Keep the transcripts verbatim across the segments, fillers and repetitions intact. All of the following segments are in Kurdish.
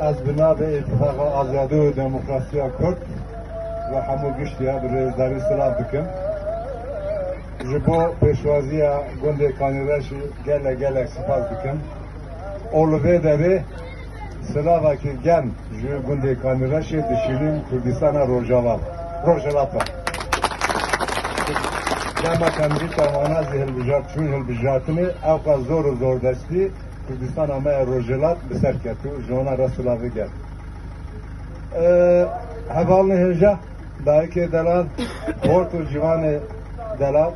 Ez bi navê Îtifaqa Azadî û Demokrasiya Kurd ve hemû giştiya bi rêzdarî silav dikim. Ji bo pêşwaziya gundê Kanîreşî gelek gelek spas dikim. Û li vê derê silavekî germ ji gundê Kanîreşê dişînim Kurdistana Rojava, Rojhilata. Dema Kanîrîta wana zî hilbijart, çûn hilbijartinê, ewqas zor û zordestî Kurdistana me ya Rojhilat bi ser ket û ji wana re silavê germ. Ee, hevalên hêja, dayikê delal, xort û ciwanê delal,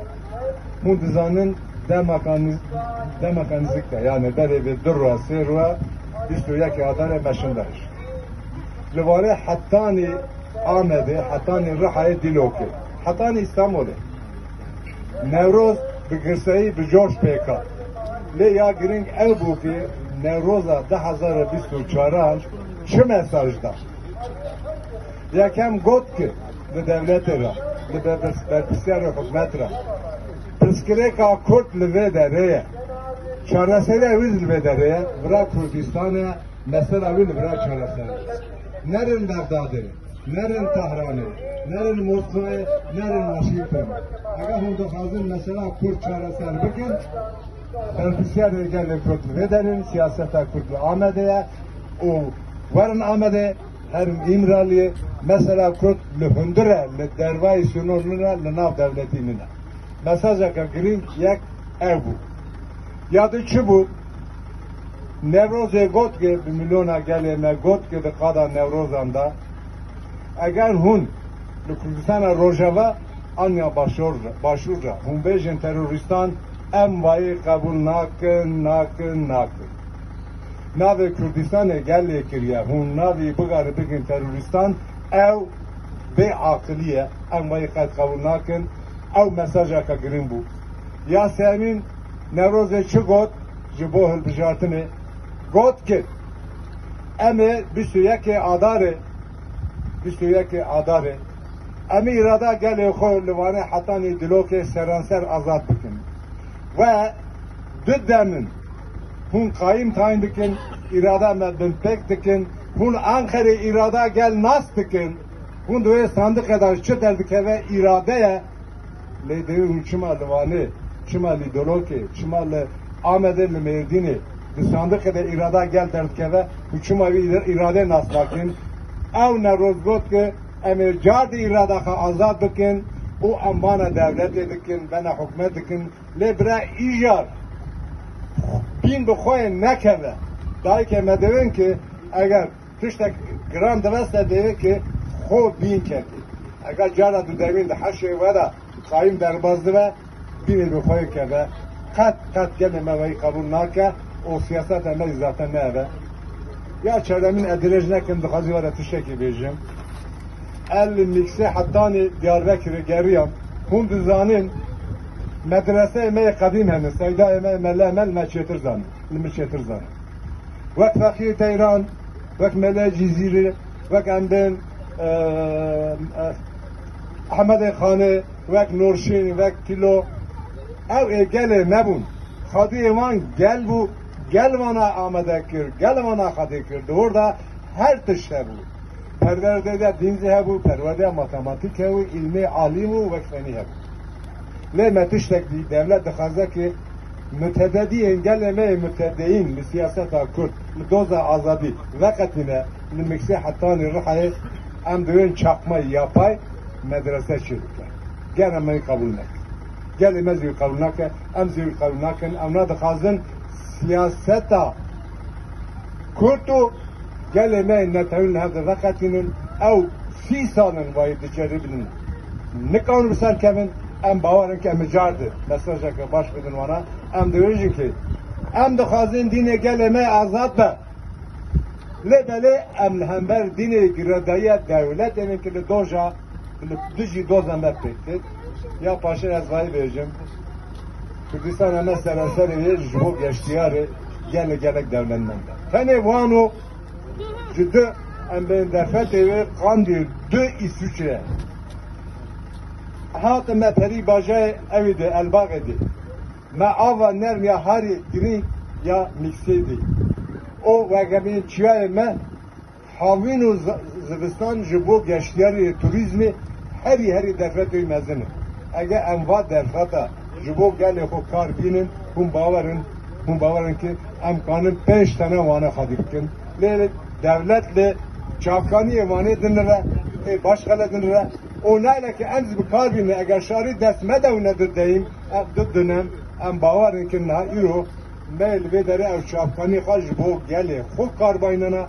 hûn dizanin demaka niz-, demaka nizîk de, yani berê vê du roja, sê roja, bîst û yekê Adarê me şinda hişt. Li Wanê hetanî Amedê, hetanî Rihayê, Dîlokê, hetanî Îstanbulê. Newroz bi girseyî, bi coş pêk hat. Lê ya girîng ew bû ku Newroza du hezar û bîst û çaran çi mesaj da? Yekem got ku li dewletê re, li berpirs-, berpirsiyarê hikûmet re, pirsgirêka Kurd li vê derê ye. Çareseriya wî li vê derê ye. Vira Kurdistanê, mesela wî li vira çareser e. Nerin Bexdadê. Nerin Tehranê, nerin Moskowê, nerin Washington. Eger hûn dixwazin mesela Kurd çareser bikin, berpirsiyarê gelê Kurd li vê derê ye, siyaseta Kurd li Amedê ye û werin Amedê, herin Îmraliyê, mesela Kurd li hundir e, li dervayî sînorî nîne, li nav dewletî nîne. Mesajeke girîng yek ev bû. Ya di çi bû? Newrozê got ki, bi milyona gelê me got ki di qada Newrozan de, eger hûn li Kurdistana Rojava an ya Başor-, Başûr de hûn bêjin terorîstan, em vayî qebûl nakin, nakin, nakin. Navê Kurdistanê gelê kiriye, hûn navê bigarî bikin terorîstan, ew bê aqilî ye, em vayî qet qebûl nakin, ew mesajeke girîng bû. Ya sêyemîn, Newrozê çi got ji bo hilbijartinê? Got ki, em ê bîst û yekê Adarê, bîst û yekê Adarê, em ê îrada gelê xwe li Wanê hetanî Dîlokê seranser azad bikin. We du dem in. Hûn qayîm tayîn dikin, îrada me binpêk dikin. Hûn Anqerê îrada gel nas dikin. Hûn di wê sandiqê de çi derdikeve îrade ye. Lê divê hûn çima li Wanê, çima li Dîlokê, çima li Amedê, li Mêrdînê, di sandiqê de îrada gel derdikeve, hûn çima wî îra-, îrade nas nakin? Ew Newroz got ki, em ê car di îrada xwe azad bikin û em bana dewletê dikin, bena hikûmet dikin. Lê bira îcar bîn bi xwe yê nekeve. Dayikê me divên ki eger tiştek giran diveste, divê ki xwe bîn kevî. Eger cara dudemîn di heşê we de qayîm derbas dibe, bînê bi xwe yê keve. Qet, qet gelê me weyî qebûl nake û siyaseta me jî zaten ne ev e. Ya çardemîn, ez dirêj nekim, dixwazî we re tiştekî bêjim. Ez li Mîksê hetanî Diyarbekirê geriyam. Hûn dizanin, medreseyê me yê qedîm hene, seydayê me, mele me li me çêtir zanin, li min çêtir zanin. Wek Feqî Teyran, wek Mele Cizîrî, wek em bên, e, e, Ehmedê Xanê, wek Nurşîn, wek Tîlo, ew ê gelê me bûn. Xwediyê wan gel bû, gel wana amade kir, gel wana xwedî kir. Di wir de her tişt hebû. Perwerdeyê de dîn zî hebû, perwerdeya matematîk hebû, îlmê alî bû, wek fenî hebû. Lê me tiştek dî, dewlet dixwaze ki mutedediyên gelê me yê mutedeyîn li siyaseta Kurd, li doza azadî veqetîne, li Mîksê hetanî Rihayê em divên çakma yapay medrese çêbike. Gel em wî qebûl nekin. Gelê me zî wî qebûl nake, em zî wî qebûl nakin. Em na dixwazin siyaseta Kurd û gelê me yên netewî li hev de veqetînin, ew sî sal in wayî diceribînin. Nikarin bi ser kevin, em bawer in ke em ê car di mesajeke baş bidin wana. Em dibêjin ke em dixwazin dînê gelê me azad be. Lê belê em li hember dînê girêdayiya dewletê ne ke li doza, li dijî doza me pêk tê. Ya paşê ez vayî bêjim. Kurdistana me seranserê yê ji bo geştiyarê gelek gelek dewletmend e. Tenê Wano ji du, em bên derfetê wê Qandîl du, Îsviçre. Hatin me perî bajayê ewî de, Elbaxê de. Me ava nerm ya harî girîng ya Mîksê dî. O wegemên çiyayê me Havîn û zi-, zivistan ji bo geştiyarî û turîzmê herî herî derfetê wî mezin e. Eger em va derfeta ji bo gelê xwe kar bînin, hûn bawer in, hûn bawer in ki em kanin pênc tane wane xwedî bikin. Lê dewlet li çavkaniyê Wanê dinire, ê başqele dinire. Û nayla ki em zî bi kar bînin, eger şarî dest me de û ne du deyim, em du dinem, em bawer in ki niha îro me li vê derê ew çavkanî xwe ji bo gelê xwe kar baynana.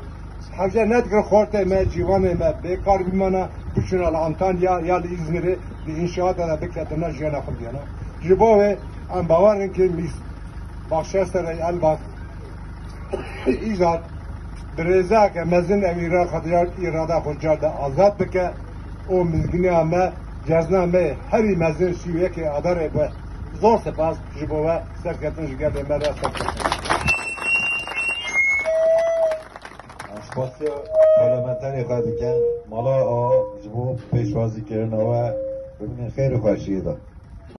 Hevce nedikin xortê me, cîwanê me bê kar bimana, biçûna li Antalya ya li Îzmîrê di înşaata de biketina jiyana xwe diyana. Ji bo wê em bawer in ki mîs Baxçeserê Elbak îcar bi rêzeke mezin ev îra-, xwe diyar, îrada xwe car de azad bike û mizginiya me, cezna me herî mezin sî û yekê Adarê be. Zor spas ji bo we, serketin ji gelê me re, serketin. Spasiya parlamenterê xwe dikin, mala a ji bo pêşwazîkirina we, bimînin xêr û xweşiyê de.